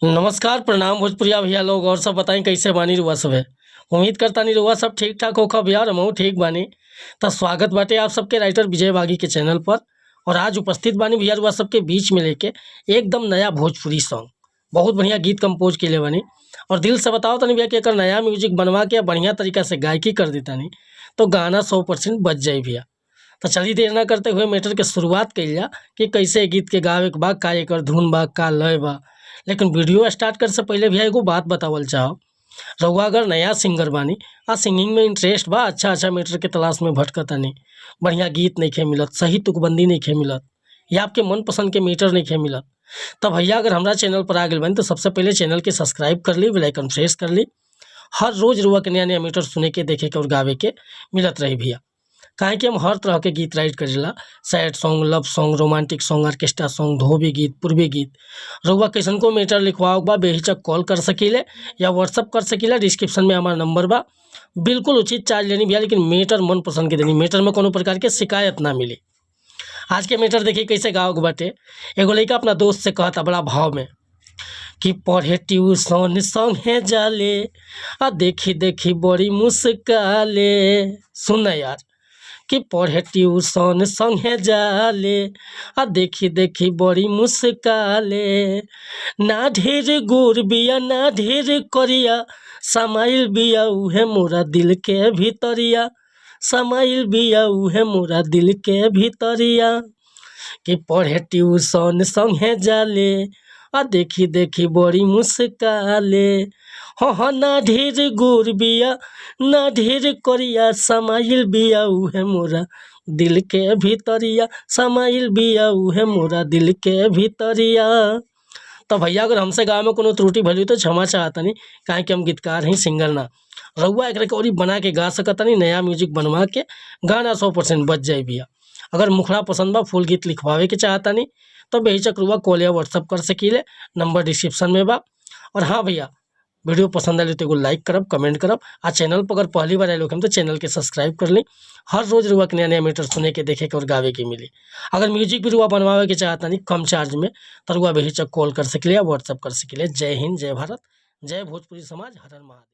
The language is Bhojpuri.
नमस्कार, प्रणाम भोजपुरिया भैया लोग। और सब बताई कैसे बानी रुआ सब है। उम्मीद करतानी रुआ सब ठीक ठाक होखब भैया और हमहू ठीक बानी। तो स्वागत बाटे आप सबके राइटर विजय बागी के चैनल पर। और आज उपस्थित बानी भैया रुआ सबके बीच में लेके एकदम नया भोजपुरी सॉन्ग, बहुत बढ़िया गीत कंपोज के बानी। और दिल से बताओ तनी भैया कि अगर नया म्यूजिक बनवा के बढ़िया तरीका से गायकी कर देतानी तो गाना 100% बच जाए भैया। तो चलिए देर ना करते हुए मैटर के शुरुआत कइल जा कि कैसे गीत के गावे के बा, का एकर धुन बा, का लय बा। लेकिन वीडियो स्टार्ट करे से पहले भैया एगो बात बतावल चाहो। रउआ अगर नया सिंगर बानी आ सिंगिंग में इंटरेस्ट बा, अच्छा अच्छा मैटर के तलाश में भटकतानी, बढ़िया गीत नइखे मिलत, सही तुकबंदी नइखे मिलत या आपके मनपसंद के मीटर नइखे मिलत, तो भैया अगर हमरा चैनल पर आ गइल बानी तो सबसे पहले चैनल के सब्सक्राइब कर ली, बेल आइकन प्रेस कर ली। हर रोज़ रुआ के नया नया मीटर सुने के, देखे के और गावे के मिलत रही भैया। काहे कि हम हर तरह के गीत राइट करेला, sad song, love song, romantic song, orchestra song, धोबी गीत, पूर्वी गीत। रउआ कैसन को मैटर लिखवाओ बा बेहिचक कॉल कर सकीले या व्हाट्सअप कर सकीला। डिस्क्रिप्शन में हमारा नंबर बा। बिल्कुल उचित चार्ज लेनी भैया, लेकिन मैटर मन पसंद के देनी, मैटर में कोनो प्रकार के शिकायत ना मिली। आज के मैटर देखिए कैसे गाँव के बाटे। एगो लड़का अपना दोस्त से कहता बड़ा भाव में कि पढ़े ट्यूशन संगे जाले आ देखी देखी बड़ी मुस्काले। सुन यार कि पढ़े ट्यूशन संगे जाले आ देखी देखी बड़ी मुस्काले। ना ढेर गोर बिया ना ढेर करिया, समाइल बिया उहे मोरा दिल के भीतरिया, समाइल बिया उहे मोरा दिल के भीतरिया। कि पढ़े ट्यूशन संगे जाले आ देखी देखी बड़ी मुस्काले। हाँ हाँ ना ढेर गोर बिया ना ढेर करिया, समाइल बिया उहे मोरा दिल के भीतरिया, समाइल बिया उहे मोरा दिल के भीतरिया। तो भैया अगर हमसे गाँव में कोनो त्रुटि भइल तो क्षमा चाहतनी, काहे कि हम गीतकार हैं सिंगर ना। रउआ एकरा के औरी बना के गा सकतनी, नया म्यूजिक बनवा के गाना 100% बच जाए भैया। अगर मुखड़ा पसंद बा, फुल गीत लिखवावे के चाहतानी तो बेहिचक रुआ कॉल या व्हाट्सअप कर सकीले, नंबर डिस्क्रिप्शन में बा। और हाँ भैया, वीडियो पसंद आए तो एगो लाइक करब, कमेंट करब आ चैनल पर अगर पहली बार आए लोग तो चैनल के सब्सक्राइब कर ली। हर रोज़ रुआ के नया नया मैटर सुने के, देखे के और गावे के मिली। अगर म्यूजिक भी रुआ बनवावे के चाहतानी कम चार्ज में तो रुआ बेहिचक कॉल कर सकीले या व्हाट्सअप कर सकीले। जय हिंद, जय भारत, जय भोजपुरी समाज, हर हर महादेव।